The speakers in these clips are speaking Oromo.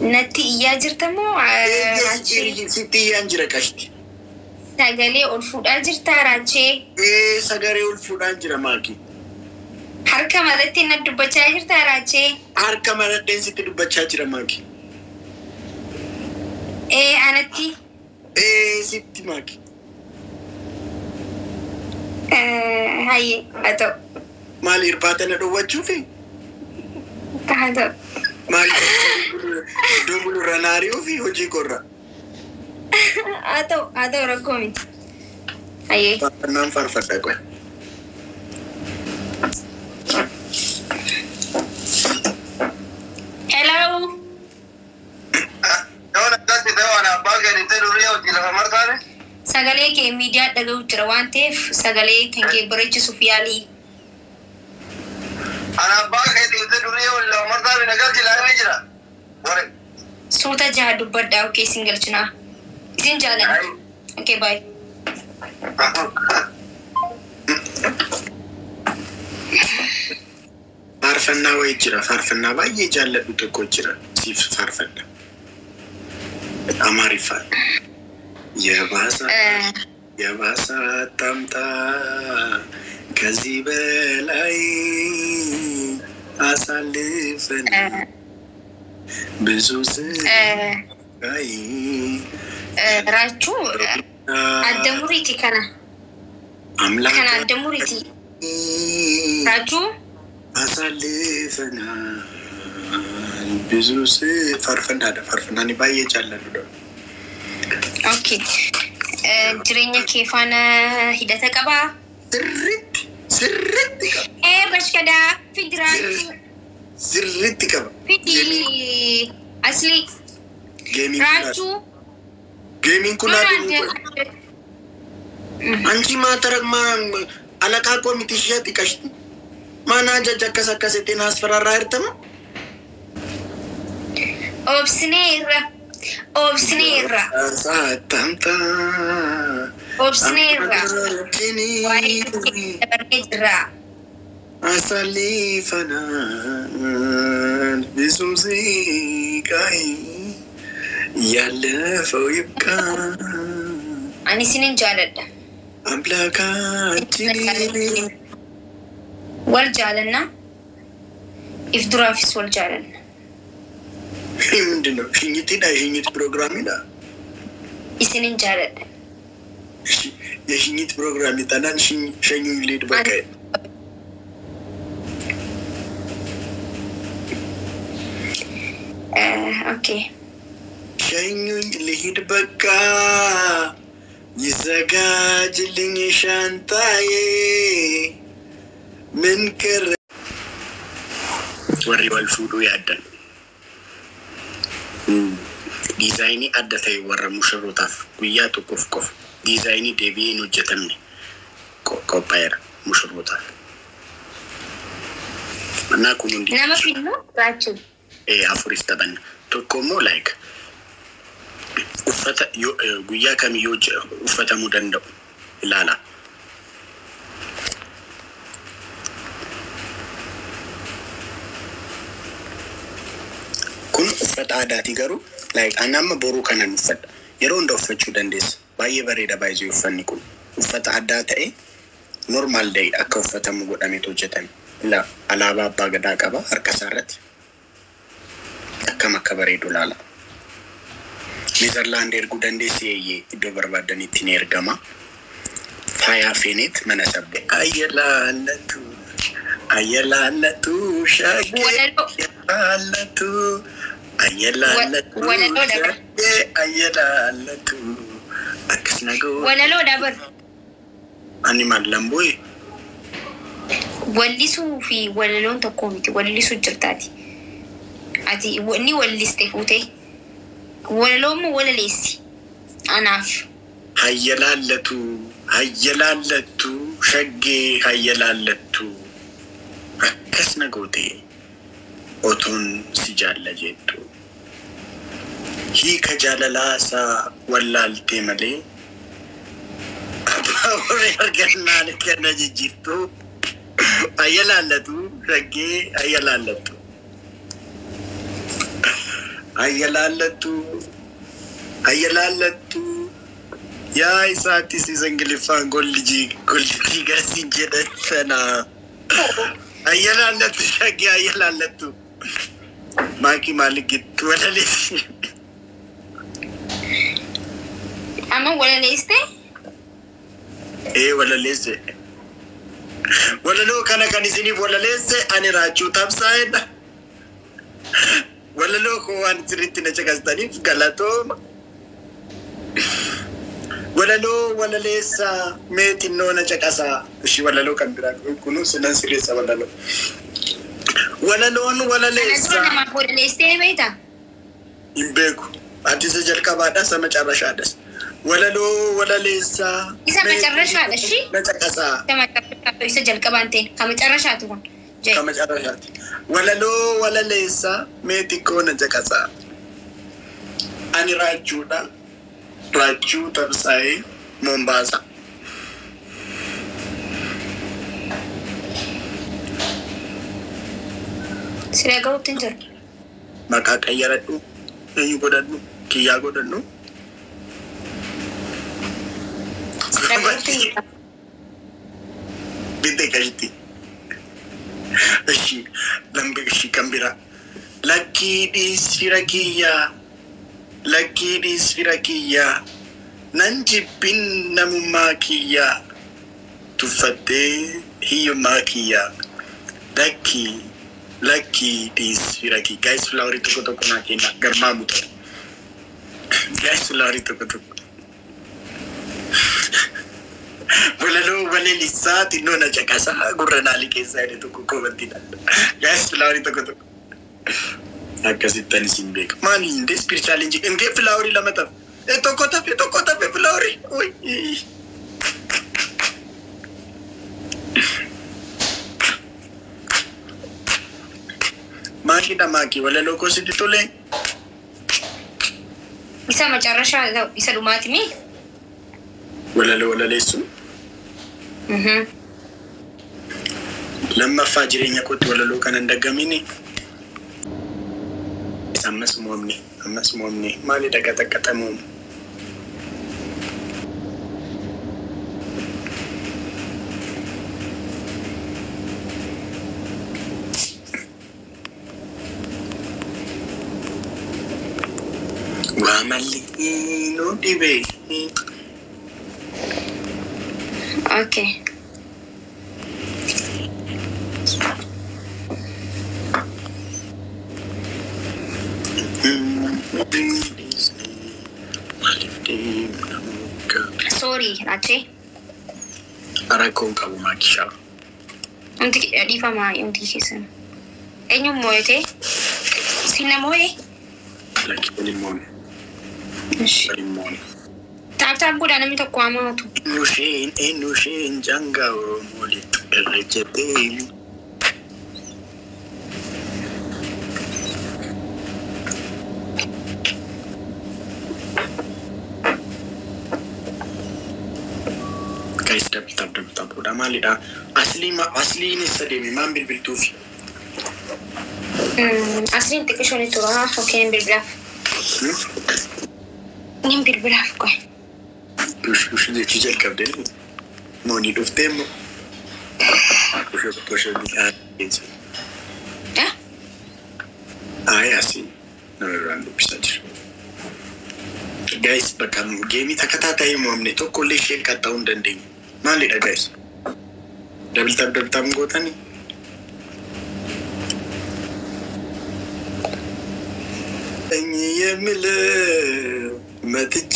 Natti iyyaa jirta moo Raachee? Sitti iyyaan jira qashti. Sagalee ol fuudhaa jirtaa Raachee? Ee, sagalee ol fuudhaan jira maaki. Harka maratti na dubbachaa jirtaa Raachee? Harka maradheen sitti dubbachaa jira maaki. Ee, anatti. Ee, sitti maaki. Hayyee, haa ta'u. Maal irbaata na dhowwachuufi? Haa ta'u. Maal iddoo bulurra na ari'uufi hojii korra? Haa ta'u, haa ta'u, rakkoo miti. Hayyee. Faarfannaan faarfadha qoy. Hello. Yoon akkasi ta'e waan abbaa kennitee durii hojii lafa martaane. Sagalee kee miidiyaa dhaga'u jira waan ta'eef sagalee kan kee bareechisuuf yaalii. Ana abbaa kennitee durii hojii lafa martaane nagalchi laafee jira. Ware. Suuta jaha dubbadhaa, okay, isin galchinaa. Isin jaalanna. Okay, bye. Faarfannaa wayii jira. Faarfannaa baay'ee jaalladhu tokko jira. Siif faarfadha. Amaariffaan. የባሰ የባሰ አታምጣ ከዚህ በላይ አሳልፈን ብዙ ስቃይ። Raachuu adda muriiti kana. አምላክ Kana adda muriiti. Raachuu. አሳልፈናል ብዙ faarfannaadha. Faarfannaan baay'ee jaalladhudha. Okay. Jireenya kee faana hidhata qabaa? Sirriitti sirriitti qaba. Ee, bashkadaa fidi Raachuu. Sirriitti qaba. Fidi asli. Geemiin kun Raachuu. Geemiin kun aduu. Anchi maatara alaqaa koo miti ishee xiqqashti. Maana ajaja akkas akkasittiin asfaraarraa hirtama? Obsineerra. Obsineerra. Saattamta. Obsineerra. Waa'ee dabarree jirra. አሳልፈናል ብዙ ስቃይ ያለፈው ይብቃ። Ani isinin jaaladha. አምላካችን Wal jaalanna. If duraafis wal jaalanna. ምንድን ነው? ሽኝት ዳ ሽኝት ፕሮግራም ዳ Isinin jaaladha. የሽኝት ፕሮግራም ይጠናን ሸኙኝ ልሂድ በቃ። Okay. ሸኙኝ ልሂድ በቃ ይዘጋጅልኝ ሻንጣዬ ምን ቀረ warri wal fuudhuu yaaddan diizaayinii adda ta'e warra mushurrootaaf guyyaa tokkoof qofa diizaayinii deebi'ee hin hojjetamne qophaa'eera mushurrootaaf. እና kun hundi Nama fidnu Raachuu. Afuriif taphanna. Tokko immoo like uffata guyyaa kamiyyuu uffatamuu danda'u ilaala. Kun uffata aadaati garuu like ani amma boruu kanan uffadha. Yeroo hunda uffachuu dandeessa. Baay'ee bareeda baay'ee uffanni kun. Uffata addaa ta'e normal day akka uffatamu godhameetu hojjetame. Ila alaabaa abbaa gadaa qaba harka isaa irratti. Akkam akka bareedu ilaala. Neezerlaand erguu dandeessi eeyyee iddoo barbaadanitti ni ergama. Faayaa feeneet mana sabbe. Ayyalaallatu ayyalaallatu shaggee Walaloo. ayyalaallatu ayyalaallatu Walaloo dabar. Shaggee ayyalaallatu akkas nagoo. Walaloo dabar. Ani maal lambooye? Wallisuu fi walaloon tokko miti. Wallisuu jirtaati. Ati ni walliste fuutee. Walaloo immoo walaleessi. Anaaf. Hayyalaallatu hayyalaallattu shaggee hayyalaallattu akkas na goote otuun si jaalla jettu hiika jaalalaa isaa wallaaltee malee abbaa horii argannaan kana jijjiirtu hayyalaallatu shaggee hayyalaallattu. Hayya laallattu. Hayya laallattu. Yaa isaatti siisa Ingiliffaan gollijii gollijii garsiin jedhan sana. Hayya laallattu shaggee hayya laallattu. Maakii maali gittu walaleessi. Amma walaleessite? Ee walaleesse. Walaloo kana kan isiniif walaleesse ani Raachuu Tamsaa'edha. Walaloo koo waan sirriitti na caqastaniif galatooma. Walaloo walaleessaa mee xinnoo na caqasaa. Ishii walaloo kan biraa kunuun nan sirreessa walaloo. Walaloon Kana dura walaleessaa. Namaaf walaleessitee beektaa? Hin beeku. Ati isa jalqabaadha isa macarrashaadhas. Walaloo walaleessaa. Isa mee macarrashaadha ishii? Na caqasaa. Isa macarrashaatu isa jalqabaan ta'e ka macarrashaatu kun. Jee. Ka macarrashaati. Walaloo walaleessaa mee xiqqoo na caqasaa. Ani Raachuudha. Raachuu Tamsaa'ee Mombaasaa. Siree gahuutti hin jiru. Maqaa qayyaradhu. Eenyu godhadhu? Kiyyaa godhadhu. Siree gahuutti hin jiru. Binte kashti. Ishi lambe ishi kan biraa. Lakkii dhiisira kiyyaa. Lakkii dhiisira kiyyaa. Nan jibbin namummaa kiyyaa. Tuffattee hiyyummaa kiyyaa. Lakkii lakkii dhiisira kiyyaa. Guys, flowerii tokko tokko naa kenna. Garmaamu ta'e. Guys, flowerii tokko tokko. Walaloo walaleessaa xinnoo na caqasaa gurra naalii keessaa inni tokko komantiidha. Guys, flowerii tokko tokko. Akkasittan isin beeka. Maali indee speed challenge indee flowerii lama tafe. Tokko tafe tokko tafe flowerii. Uy. Maakiidha maakii walaloo koo sitti tole. Isa macarrashaa isa dhumaati mi? Walaloo walaleessu. Lammaffaa jireenya kootti walaloo kana hin daggamini. Ammas moomni ammas moomni maali dhaqaxaqqaxamuun. Waa malli nu dhibee. Okay. Maaliif deemna muka? Sorry, Raachee. Rakkoon qabu maakishaa. Wanti dhiifamaa wanti keessan. Eenyuun moo'ate? Sinna moo'e? Lakki waliin moone. Waliin moone. Tap tap godhaa namni tokko hamaatu. Eenyu isheen jangaa Oromoo lixu irra jettee. Guys, double tap double tap godhaa maalidha? Asliin asliin eessa deeme maan bilbiltuufi? Asliin xiqqishoon ni tura. Okay, nin bilbilaaf. Nin bilbilaaf qoy. Dush dush jechuu jalqabdee moonii dhuftee immoo. Busha busha. Ah? Ay, asii nama biraan dubbisaa jira. Guys, bakka gameii takkataa ta'ee mo'amne tokko illee isheen qaxxaa'uu hin dandeenye. Maalidha guys? Double tap double tap gootanii? Sanyii የምለው መጥቼ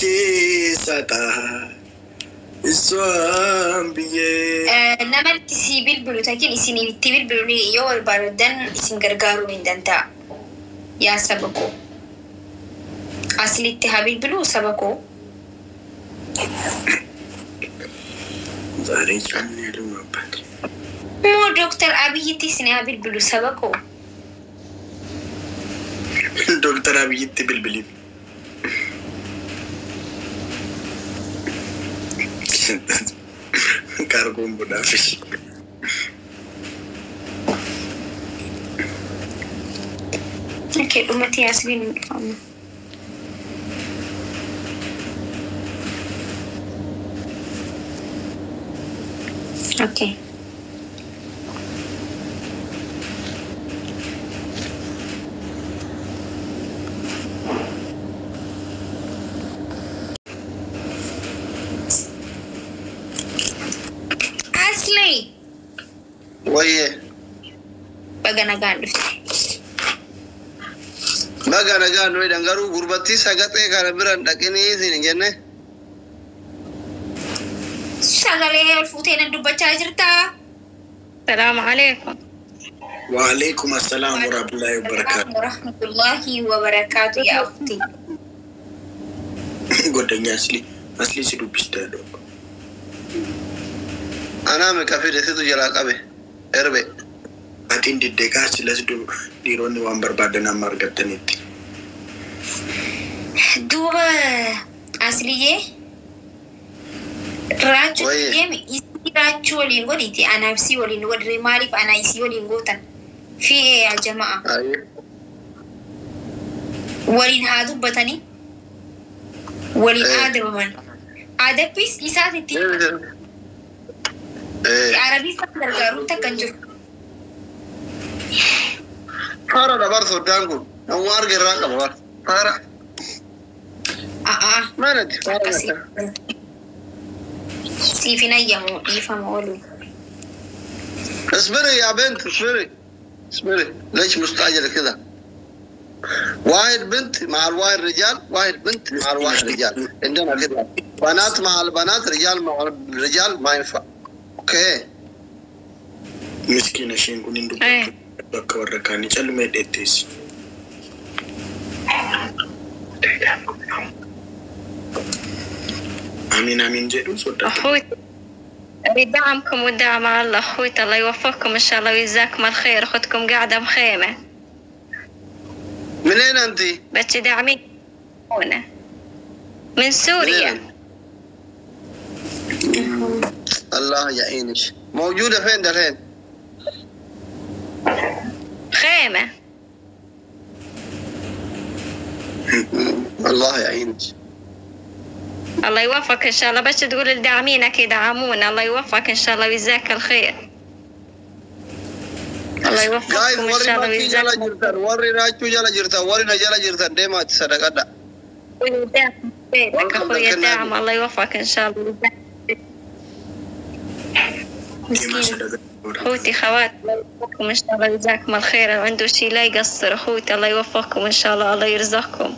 ሳጣ እሷን ብዬ Namatti si bilbilu takin isin itti bilbilu yoo barbaadan isin gargaaruu hin danda'a. Yaa saba koo. Aslitti haa bilbilu saba koo. ዛሬ ጫን ያለው አባት Moo Dooktar Abiyyitti isin haa bilbilu saba koo. Dooktar Abiyyitti bilbiliif. Kaargoon bunaafis. Okay, dhumatti asliin hin dhufamu. Okay. Asli, Wayyee. Baga nagaan dhufte. Baga nagaan dhufe garuu gurbattii sagaxee kana biraan dhaqinii isin hin jenne. Sagalee ol fuutee na dubbachaa jirtaa? السلام عليكم. وعليكم السلام ورحمة الله وبركاته. Warahmatullahi wabarakaatu yaa ukhti. Godanya asli asli si dubbista dho. Anaa meeqa fide situ jalaa qabe. Erbe. Atiin diddeeqaa silas dhiironni waan barbaadan amma argattanitti. Duuba asliyyee raachuu Wayyee. deemi isii raachuu waliin godhiti anaaf sii waliin godhire maaliif anaa isii waliin gootan fi yaa jama'a Ayyee. Waliin haa dubbatanii waliin Eh. adabaman adabbis isaatitti Eh. arabii kan gargaaruun takka hin jiru. Faara dabar soddaan kun. Namuu arge irraa qaba bar. Faara. A'aa Maalati faara akkasii nata. Siif hin ayyamu dhiifama oolu. اصبري يا بنت، اصبري اصبري. ليش مستعجلة كذا؟ واحد بنت مع الواحد رجال، واحد بنت مع الواحد رجال. عندنا كذا بنات مع البنات، رجال مع الرجال، ما ينفع. Okay. Miskiina isheen kun hin Eh. dubbattu bakka warra kaanii callumee dheetteessi. Amiin amiin jedhu sodaatu. أخوي أريد دعمكم والدعم على الله. أخوي الله يوفقكم إن شاء الله ويجزاكم الخير. أختكم قاعدة بخيمة. منين انت؟ بس داعمين هنا من سوريا. منين؟ الله يعينك. موجودة فين دحين؟ خيمة. الله يعينك. الله يوفقك إن شاء الله. بس تقول لداعمينك يدعمونا. الله يوفقك إن شاء الله ويجزاك الخير. الله Guys, يوفقكم إن warri شاء الله makkii jala ويجزاكم jirtan, warri raachuu jala jirtan, warri na jala jirtan deemaati sadaqadha. أخوي داعم بيتك. Welcome أخوي to داعم. الله يوفقك إن شاء الله. Deemaa Miskiina. sadaqaa. أخوتي خواتي الله يوفقكم إن شاء الله ويجزاكم الخير. اللي عنده شيء لا يقصر. أخوتي الله يوفقكم إن شاء الله. الله يرزقكم.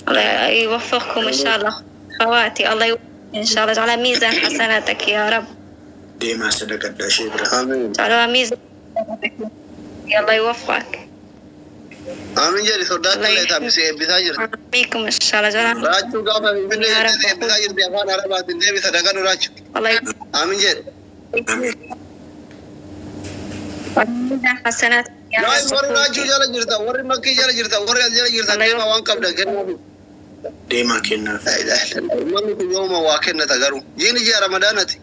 الله يوفقكم إن شاء الله. خواتي الله يوفقكم إن شاء الله. اجعلها ميزان حسناتك يا رب. Deemaa sadaqadhaa ishee bira. Amiin. اجعلها ميزان حسناتك. يا الله يوفقك. Amiin jedhi soddaan الله illee taphise eebbisaa jirti. يحميكم إن شاء الله. اجعلها Raachuu gaafa finfinnee يا رب. jettee eebbisaa jirti afaan arabaatiin deebi sadaqadhu raachuu. الله يوفقك. Amiin jedhi. Amiin. ميزان حسناتك يا Guys, رب. warri raachuu أخوتي jala jirtan, warri makkii jala jirtan, warri as jala jirtan الله deemaa يوفقك. waan qabdan kennuufi. Deemaa kennaaf. La ilaha illallah. Uummanni kun yooma waa kennata garuu. Jiini ji'a Ramadaanati.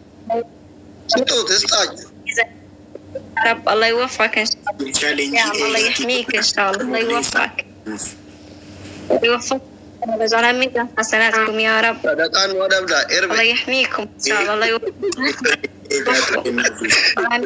Sixuut isxaaju. يا رب الله يوفقك إن شاء الله. Challenge يا الله يحميك إن شاء الله. الله يوفقك. يوفقك. يجعلها ميزان حسناتكم يا رب. Sadaqaan nu adabda الله erbe. يحميكم إن شاء الله. الله يوفقكم. Eegaatu kennaaf. ميزان